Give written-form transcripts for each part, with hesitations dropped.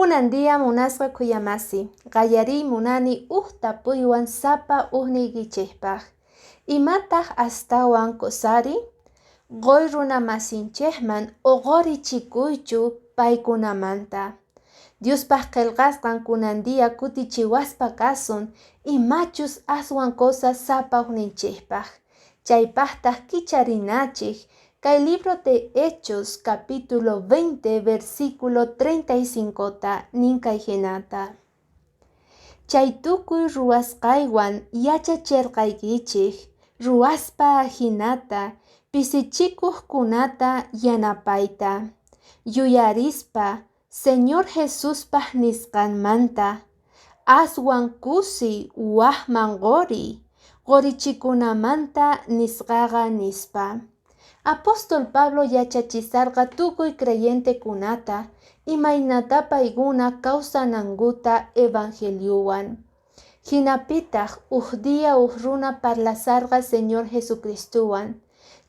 Kunan día munasqa khuyamasi, qallariy munani uj tapuywan sapa ujniykichejpaj. Imataq astawan kosari? Qoy runamasinchejman o qorichikuychu paykunamanta? Diospaj qhelqasqan kunan día kutichiwaspa kasun imachus aswan cosa sapa ujninchejpaj. Chaypajtaj kicharinachej kay libro de Hechos capítulo 20 versículo 35ta nin kay hinata. Chay tukuy ruwasqaywan yachacherqaykichej, ruwaspa ajinata pisichikojkunata yanapayta, yuyarispa Señor Jesuspa nisqanmanta, Aswan kusiy wajman qoriy, qorichikunamanta nisqaqa, nispa. Apóstol Pablo yachachisarqa tukuy creyentekunata imaynata paykuna kawsanankuta evangeliowan. Jinapitaj uj día uj runa parlasarqa Señor Jesucristowan.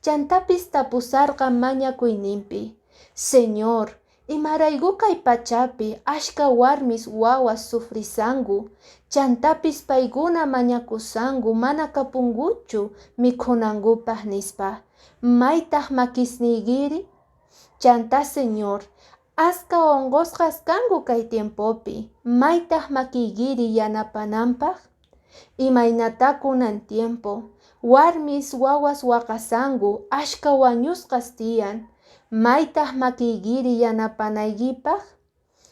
Chantapis tapusarqa mañakuyninpi, Señor, imarayku kay pachapi ashka warmis wawas sufrisanku, chantapis paykuna mañakusanku mana kapunkuchu mikhunankupaj nispa, maytaj makisniykiri? Chantá Señor, aska onqosqas kanku kay tiempopi, maytaj makiykiri yanapananpaj? Imaynatá kunan tiempo, warmis wawas waqasanku, ashka wañusqas tiyan, maytaj makiykiri yanapanaykipaj?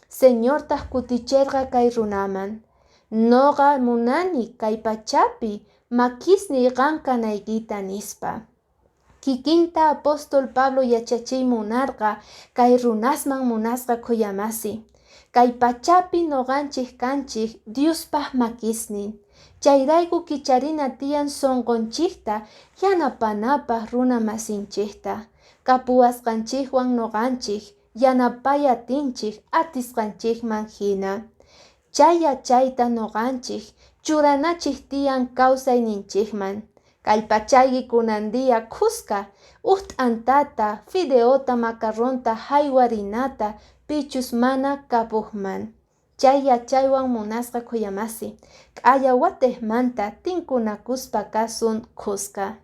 Señortaj kuticherqa kay runaman, Noqa munani kay pachapi makisniy qan kanaykita, nispa. Kikinta apóstol Pablo yachachiy munarqa kay runasman munasqa khuyamasi. Kay pachapi noqanchej kanchej Diospaj makisnin. Chayrayku kicharina tiyan sonqonchejta yanapanapaj runa masinchejta. Kapuwasqanchejwan noqanchej yanapay atinchej atisqanchejman jina. Chay yachayta noqanchej churanachej tiyan kawsayninchejman. Kallpachayki kunan día khuska uj t'antata, fideota, macarronta jaywarinata pichus mana kapojman. Chay yachaywan munasqa khuyamasi, k'aya watejmanta tinkunakuspa kasun khuska.